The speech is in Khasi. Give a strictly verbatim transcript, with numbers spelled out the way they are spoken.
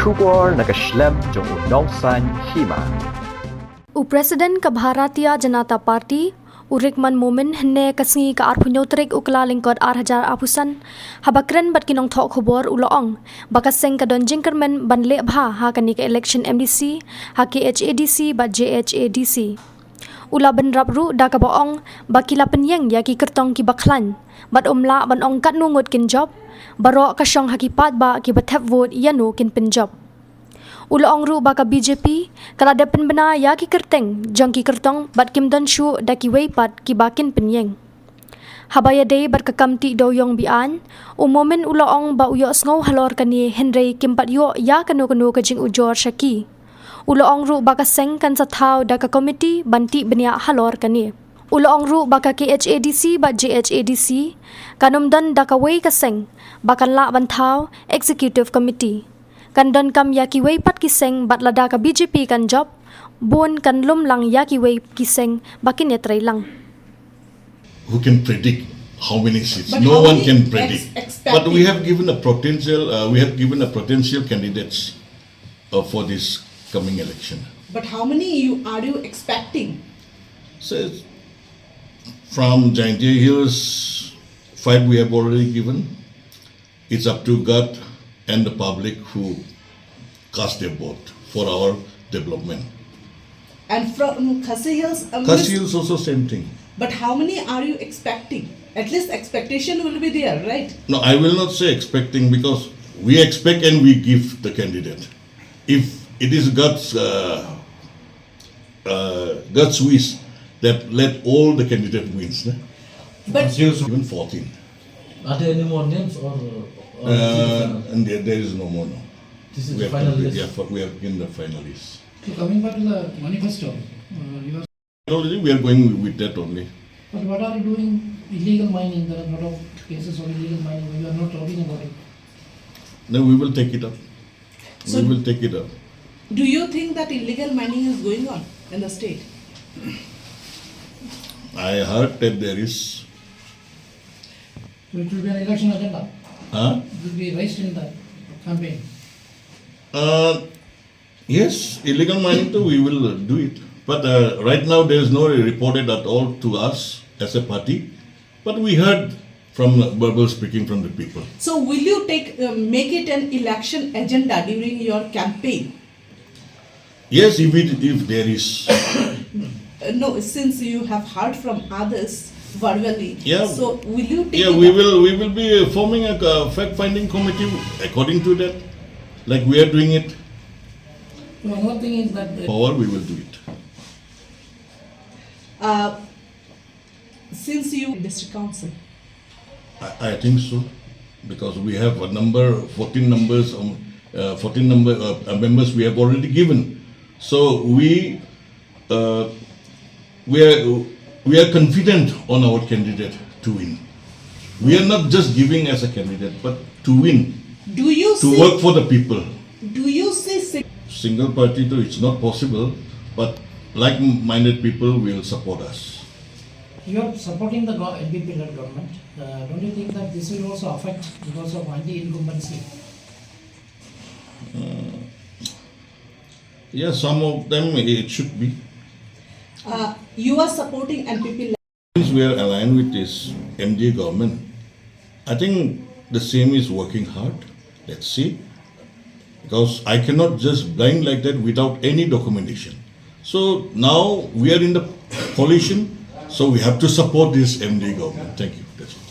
Khubor na ka shlem jong u nongsaiñ hima. U President ka Bharatiya Janata Party, u Rikman Momin, hynne ka sngi ka arphew hynñiew tarik u Kyllalyngkot ar hajar arphew san, haba kren bad ki nongthoh khubor u la ong ba ka seng ka don jingkyrmen ban leh bha ha kane ka election M D C ha K H A D C bad J H A D C. U la bynrap ruh da kaba ong ba ki la pynïeng ïa ki kyrtong kiba khlaiñ bad um lah ban ong katno ngut kin jop, baroh ka shong ha ki paidbah kiba thep vote ïano kin pynjop. U la ong ruh ba ka B J P ka la dep pynbna ïa ki kyrteng jong ki kyrtong bad kim don shuh da kiwei pat kiba kin pynïeng. Haba ïadei bad ka kam tih dewiong be-aiñ, u Momin u la ong ba u ïohsngew halor kane hynrei kim pat ïoh ïa kano kano ka jingujor sha ki. U la ong ruh ba ka seng kan sa thaw da ka komiti ban tih bniah halor kane. U la ong ruh ba ka K H A D C bad J H A D C kan ym don da kawei ka seng ba kan lah ban thaw executive committee. Kan donkam ïa kiwei pat ki seng bad lada ka B J P kan jop, bun kan lum lang ïa kiwei ki seng ba kin ïatrei lang. Who can predict how many seats? But no one can predict. But we have given a potential, uh, we have given a potential candidates uh, for this coming election. But how many you are you expecting? So from Jaintia Hills, five we have already given. It's up to God and the public who cast their vote for our development. And from Khasi Hills, um, Khasi Hills also same thing. But how many are you expecting? At least expectation will be there, right? No, I will not say expecting because we expect and we give the candidate. If it is God's uh, uh, God's wish that let all the candidate wins. Nah? But even fourteen. Are there any more names or? or uh, and there, there is no more. No. This is we the final list. Yeah, we have been the finalists. So coming back to the manifesto, uh, you are Only we are going with that only. But what are you doing? Illegal mining, there are a lot of cases of illegal mining, but you are not talking about it. No, we will take it up. So we will take it up. Do you think that illegal mining is going on in the state? I heard that there is. So it will be an election agenda. Huh? It will be raised in the campaign. Uh, yes, illegal mining too, we will do it. But uh, right now there is no reported at all to us as a party. But we heard from verbal speaking from the people. So will you take uh, make it an election agenda during your campaign? Yes, if it, if there is. Uh, no, since you have heard from others verbally, Yeah. So will you take Yeah, it we up? will we will be uh, forming a uh, fact-finding committee according to that, like we are doing it. So one more thing is that uh, Power, we will do it. Uh, since you district council, I, I think so, because we have a number, fourteen numbers, um, uh, fourteen number uh, uh, members we have already given. So we uh, we are we are confident on our candidate to win. We are not just giving as a candidate, but to win, do you to see? Work for the people. Do you see? Sig- Single party though it's not possible, but like-minded people will support us. You are supporting the go- N P P-led government. Uh, don't you think that this will also affect because of anti-incumbency? Uh, yeah, some of them it should be. Uh, you are supporting N P P. Since we are aligned with this M D A government, I think the same is working hard. Let's see. Because I cannot just blind like that without any documentation. So now we are in the coalition, so we have to support this M D A government. Thank you. That's all.